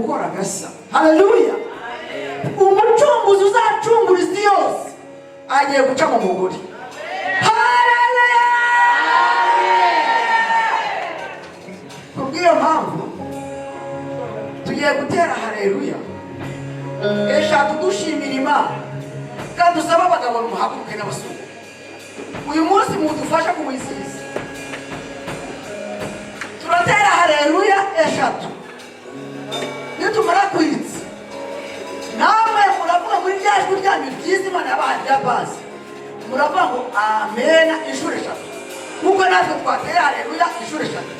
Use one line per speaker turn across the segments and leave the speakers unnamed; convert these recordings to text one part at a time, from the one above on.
gukora agashya. Haleluya! Umucunguzi uzacungura isi yose agiye guca mu mugore. Haleluya! Kubw'iyo mpamvu tugiye gutera haleluya eshatu dushimira Imana, kandi dusaba abagabo muhaguruke n'abasore uyu munsi mudufasha kuwizihiza. Turatera haleluya eshatu, nitumara kwitsa namwe muravuga muri rya jwi ryanyu ryiza Imana yabahaye rya basse, muravuga ngo amena inshuro eshatu, kuko natwe twateye haleluya inshuro eshatu.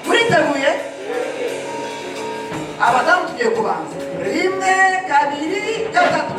Muriteguye? Abadamu tugiye kubanza. Rimwe, kabiri, gatatu.